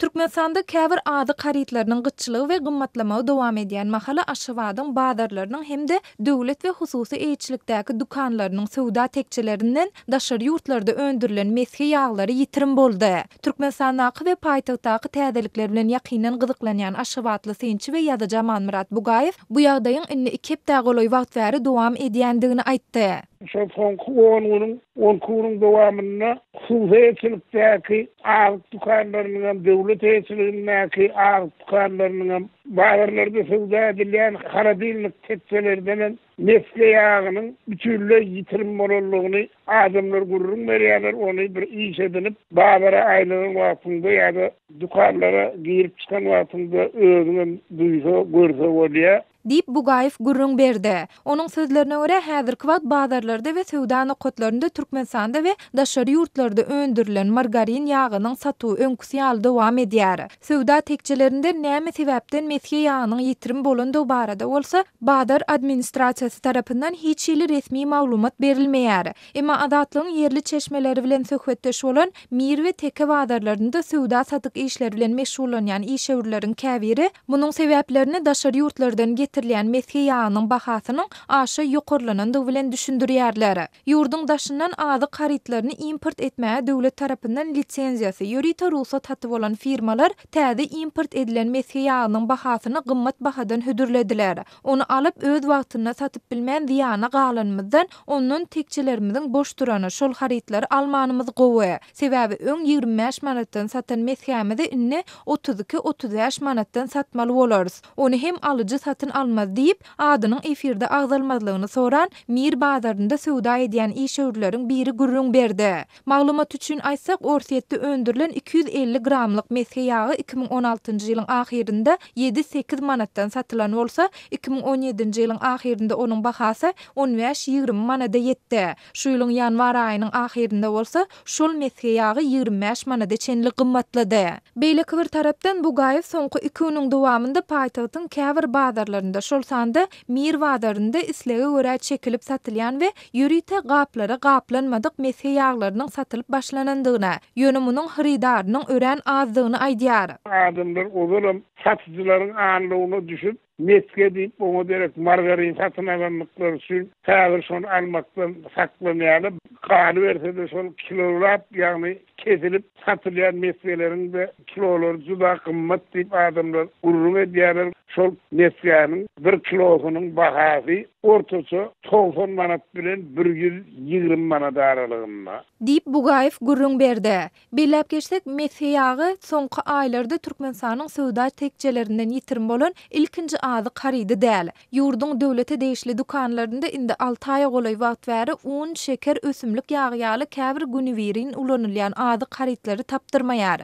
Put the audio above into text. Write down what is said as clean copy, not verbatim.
Türkmenistanda käbir azyk harytlarynyň gytçylygy we gymmatlamagy dowam edýän mahaly Aşgabadyň bazarlarynyň hem-de döwlet we hususy eýeçilikdäki dükanlarynyň söwda tekjelerinden daşary ýurtlarda öndürilen mesge ýaglary ýitirim boldy. Türkmenistandaky we paýtagtdaky täzelikler bilen ýakyndan gyzyklanýan aşgabatly synçy we ýazyjy Amanmyrat Bugaýew bu ýagdaýyň indi iki hepdä golaý wagt bäri dowam edýändigini aýtdy. Şol soňky on günüň, on iki günüň dowamynda hususy eýeçilikdäki azyk dükanlarynyňam, döwlet eýeçiligindäki azyk dükanlarynyňam, bazarlarda söwda edilýän holodilnik tekjelerdenem mesge ýagynyň bütinleý ýitirim bolanlygyny adamlar gürrüň berýärler. Ony bir iş edinip, bazara aýlanan wagtyňda ýa-da dükanlara girip çykan wagtyňda özüňem duýsa, görse bolýar. Diýip, Bugaýew gürrüň berdi. Onuň sözlerine görä, häzirki wagt bazarlarda we söwda nokatlarynda Türkmenistanda we daşary ýurtlarda öndürilen margarin ýagynyň satuwy öňküsi ýaly dowam edýär. Söwda tekjelerinde näme sebäpden mesge ýagynyň ýitirim bolandygy barada bolsa, bazar administrasiýasy tarapyndan hiç hili resmi maglumat berilmeýär. Emma Azatlygyň ýerli çeşmeleri bilen söhbetdeş bolan Mir we Teke bazarlarynda söwda-satyk işleri bilen meşgullanýan işewürleriň käbiri munuň sebäplerini daşary ýurtlardan getirilýän mesge ýagynyň bahasynyň aşa ýokarlanandygy bilen düşündirýärler. Ýurduň daşyndan azyk harytlaryny import etmäge döwlet tarapyndan lisenziýasy, ýörite rugsat haty bolan firmalar täze import edilen mesge ýagynyň bahasyny gymmat bahadan hödürlediler. Ony alyp, öz wagtynda satyp bilmän zyýana galanymyzdan, ondan tekjelerimiziň boş durany, şol harytlary almanymyz gowy. Sebäbi öň 25 manatdan satan mesgämizi indi 32, 35 manatdan satmaly bolarys. Ony hem alyjy satyn almaz diýip, adynyň efirde agzalmazlygyny soran, Mir bazarynda söwda edýän işewürleriň biri gürrüň berdi. Maglumat üçin aýtsak, Orsýetde öndürilen 250 gramlyk mesge ýagy 2016-njy ýylyň ahyrynda ýedi-sekiz manatdan satylan bolsa, 2017-nji ýylyň ahyrynda onuň bahasy on bäş-ýigrimi manada ýetdi. Şu ýylyň ýanwar aýynyň ahyrynda bolsa, şol mesge ýagy 25 manada çenli gymmatlady. Beýleki bir tarapdan, Bugaýew soňky iki günüň dowamynda paýtagtyň käbir bazarlarynda, şol sanda Mir bazarynda islege görä çekilip satylýan we ýörite gaplara gaplanmadyk mesge ýaglarynyň satylyp başlanandygyny, ýöne munuň hyrydarynyň örän azdygyny aýdýar. Adamlar ozalam satyjylaryň aldawyna düşüp, mesge diýip oňa derek margarin satyn alandyklary üçin häzir şony almakdan saklanýarlar. Galyberse-de şol kilolap, ýagny kesilip satylýan mesgeleriň-de kilolary juda gymmat diýip adamlar gürrüň edýärler. Şol mesgäniň bir kilosynyň bahasy ortaça 90 manat bilen 120 manat aralygynda. Diýip, Bugaýew gürrüň berdi. Belläp geçsek, mesge ýagy soňky aýlarda Türkmenistanyň söwda tekjelerinden ýitirim bolan ilkinji azyk harydy däl. Ýurduň döwlete degişli dükanlarynda indi alty aýa golaý wagt bäri un, şeker, ösümlik ýagy ýaly käbir günübirin ulanylýan azyk harytlary tapdyrmaýar.